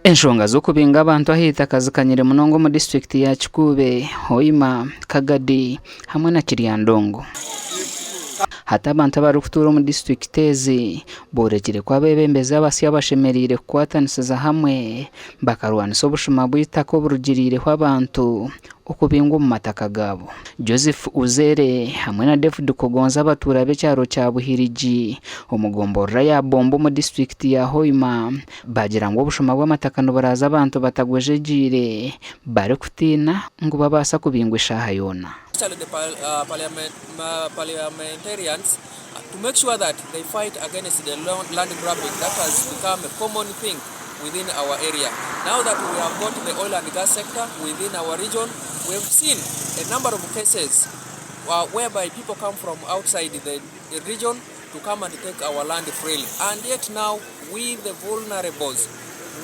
Enshonga z'okubinga abantu ah'eitaka zikanyire munonga omu disiturikiti ya Kikuube, Hoima, Kagadi hamwe na Kiryandongo. Hati abantu abarikutuura omu disiturikiti ezi boorekire ku abeebembezi abasya bashemereire kukwatanisiza hamwe bakarwanisa obushuma bw'eitaka oburugiriireho abantu okubingwa omu mataka gaabo. Joseph Uzere hamwe na David Kugonza abatuura b'ekyaro kya Buhirigi omu gomborora ya Bombo omu disiturikiti ya Hoima baagira ngu obushuma bw'amataka niburaaza abantu batagwejegyeire barikutiina ngu babaasa kubingwa eshaaha yoona. Especially the parliamentarians to make sure that they fight against the land grabbing that has become a common thing within our area. Now that we have got the oil and gas sector within our region, we have seen a number of cases whereby people come from outside the region to come and take our land freely. And yet now we the vulnerables,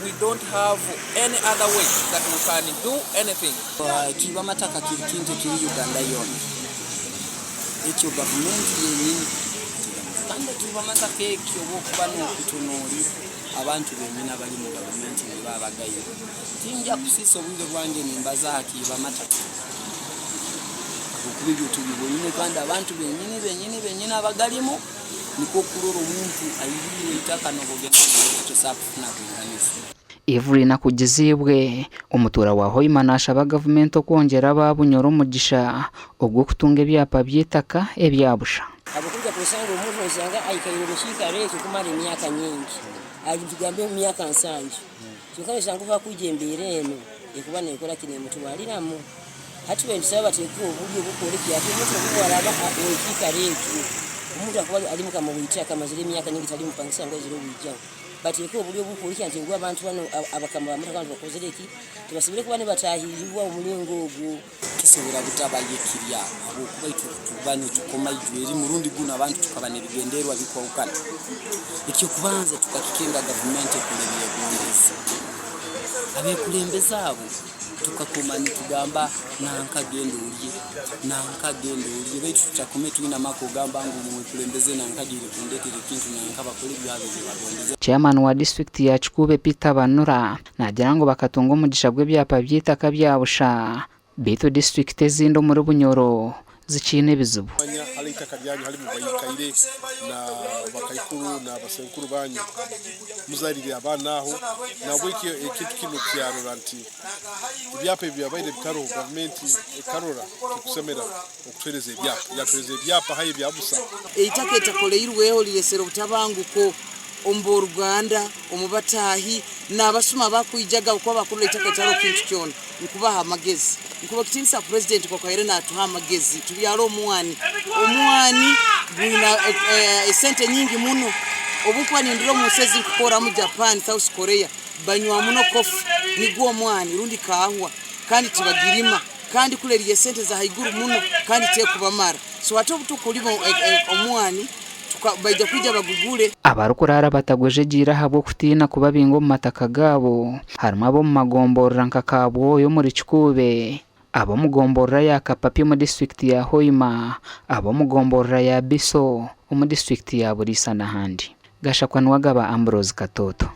we don't have any other way that we can do anything. Ekiiba amataka kiri kintu ekiri Uganda yoona. Ekyo gavumenti yenyini kandi ekiiba amataka ekyo obu okuba nokutunuulira abantu benyini abari omu gavumenti nibo abagaine. Tingya kusiisa obwire bwangye nimbaza aha kiiba amataka ahabw'okuba ebyo tubiboine kandi abantu benyini benyini benyini abagarimu nikwo kurora omuntu aibirwe eitaka nobu ogenda omu tosobola kufuna bwinganiza. Evelyn Akugiziibwe, omutuura wa Hoima naashaba gavumenti okwongyera aba Bunyoro omugisha ogw'okutunga ebyapa by'eitaka ebya busha. Ahabw'okuba kusanga omuntu noshanga aikaire omu kiikaro ekyo kumara emyaka nyingi, tugambe emyaka nsanju, kyonka noshanga obu hakwija embeera enu ekuba nekora ki nemutwariramu. Hati itwe nitusaba bateekeho oburyo obukworeka ati omuntu obu araba omu kiikaro ekyo, omuntu akuba ari mukama w'eitaka amazire emyaka nyingi tari mupangisa ngu aizire obwijaho. Bateeke oburyo oburikworeka nti ngu abantu banu abakama ba motoka banu tibakozire ki, tibashemereire kuba nibataahirirwa omu muringo ogwo. Tusobora butabayekirya habwokuba itwe tuba nitukoma ijwe eri murundi gunu abantu tukaba n'ebigendererwa bikwahukana. Eky'okubanza tukakikenga gavumenti ekora ebyegondeze. Abekulembeze abo Tukakoma nitugamba, Nanka genda olye, nanka genda olye, baitu tutakome twine amaka ogamba ngu omwekulembeze nanka agiire kundetera ekintu nanka bakole ebyabo ebibagondeze. Chairman wa disiturikiti ya Kikuube Peter Banura naagira ngu bakatunga omugisha gw'ebyapa by'eitaka bya busha beitu disiturikiti ezindi omuri Bunyoro zikiine ebizibu. Manya hali eitaka ryanyu hali mubaikaire na bakaikuru na basenkuru banyu, muzarire abaana aho. Nahabweki ekintu kinu kyarora nti ebyapa ebi byabaire bitaroho, gavumenti ekarora kikusemera okutuhereza ebyapa, yatuhereza ebyapa haihi ebya busa. Eitaka eritakoleirweho riresere obutabanguko omu b'oruganda, omu bataahi, n'abasuma abakwijaga ahabw'okuba bakurora eitaka ritariho kintu kyona. Nkubaha amagezi. Nkuba ekitiinisa Purezidenti nk'oku abaire naatuha amagezi tubyare omwani. Omwani gwine esente nyingi muno. Obu nkuba nindura omu nsi ezi nkukoramu Japan, South Korea, banywa muno kofi nigwo omwani rundi kaahwa kandi tibagirima kandi kuri eri esente za haiguru muno kandi tekubamara. So hati obu tukurima omwani baija kwija bagugure. Abarikuraara batagwejegyeire ahabw'okutiina kubabinga omu mataka gaabo harimu ab'omu magomborora nka Kabwoya omuri Kikuube, ab'omu gomborora ya Kapapi omu disiturikiti ya Hoima, ab'omu gomborora ya Biso omu disiturikiti ya Buliisa n'ahandi. Gashakwa Niwagaba Ambrose Katooto.